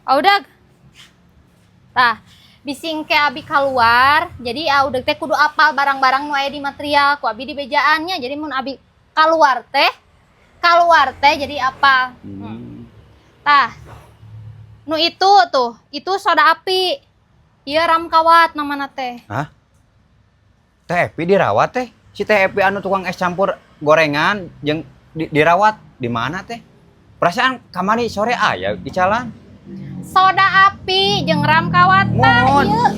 Udah. Tah, bisi engke abi keluar, jadi udah teh kudu apal barang-barang nu aya di material ku abi di bejaannya. Jadi mun abi keluar teh jadi apal. Tah. Nu itu tuh, itu soda api. Iya, ram kawat namana teh. Hah? Teh Epi dirawat teh? Si Teh Epi anu tukang es campur gorengan jeung dirawat di mana teh? Perasaan kamari sore aya di jalan. Soda api jeung ram kawat tah Mohon. Ieu.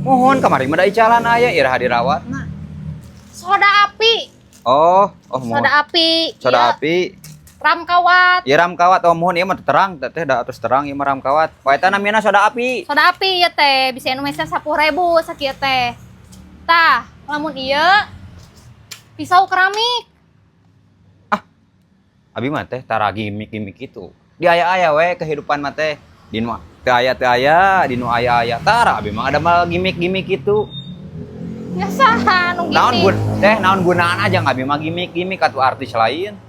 Mohon, kamari mah da icalan aya, iraha dirawat nah. Soda api. Oh, mohon. Soda api. Soda Ieu, api. Ram kawat. Ieu ram kawat, oh mohon, ieu mah terang teh teh da terus terang ieu mah ram kawat. Poe eta namina soda api. Soda api ya teh, bisa anu meser 10.000 sakieu teh. Tah, lamun ieu pisau keramik. Abi mah teh tara gimik-gimik itu. Di aya-aya we kehidupan mah teh. Di nu teu aya teu aya, di nu aya-aya. Tara abi mah ada mal gimik-gimik itu. Ya saha nu Naon gimik? gun teh, naon gunaan aja abi mah gimik-gimik atuh artis lain.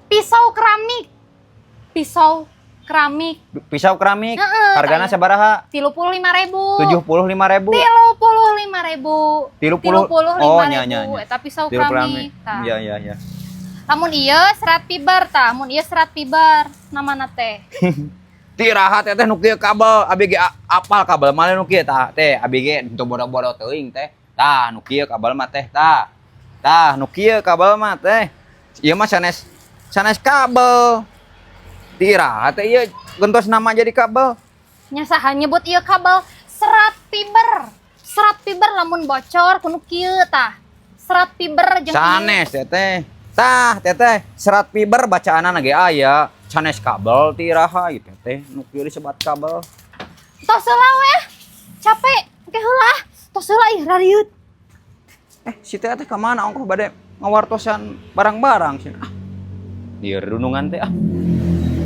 Pisau keramik. Pisau keramik. Pisau keramik. Heeh, Hargana tah. Sabaraha? 35.000. 75.000. 35.000. 30. 35 Oh, nya nya ribu. nya. Eta pisau Tilu keramik. Tah. Iya. Lamun ieu serat fiber tah, mun ieu serat fiber namana teh. Ti iraha teh teh nu kieu kabel? Abi ge apal kabel mah nu kieu tah teh, abi ge teu bodoh-bodoh teuing teh. Tah, nu kieu kabel mah teh, tah. Tah, nu kieu kabel mah teh. Ieu mah sanes sanes kabel. Ti iraha teh ieu gentos nama jadi kabel? Nya saha nyebut ieu kabel? Serat fiber. Serat fiber lamun bocor kudu kieu tah. Serat fiber jeung ieu. Sanes teh teh. Tah, teteh, serat fiber bacaanana ge aya. Sanes kabel ti iraha ieu teh nu kieu disebat kabel? Tos heula we. Capek, engke heula. Tos heula ih, rariut. Eh, si teh teh ka mana ongkoh bade ngawartosan barang-barang sih. Ah. Dieu dunungan teh ah.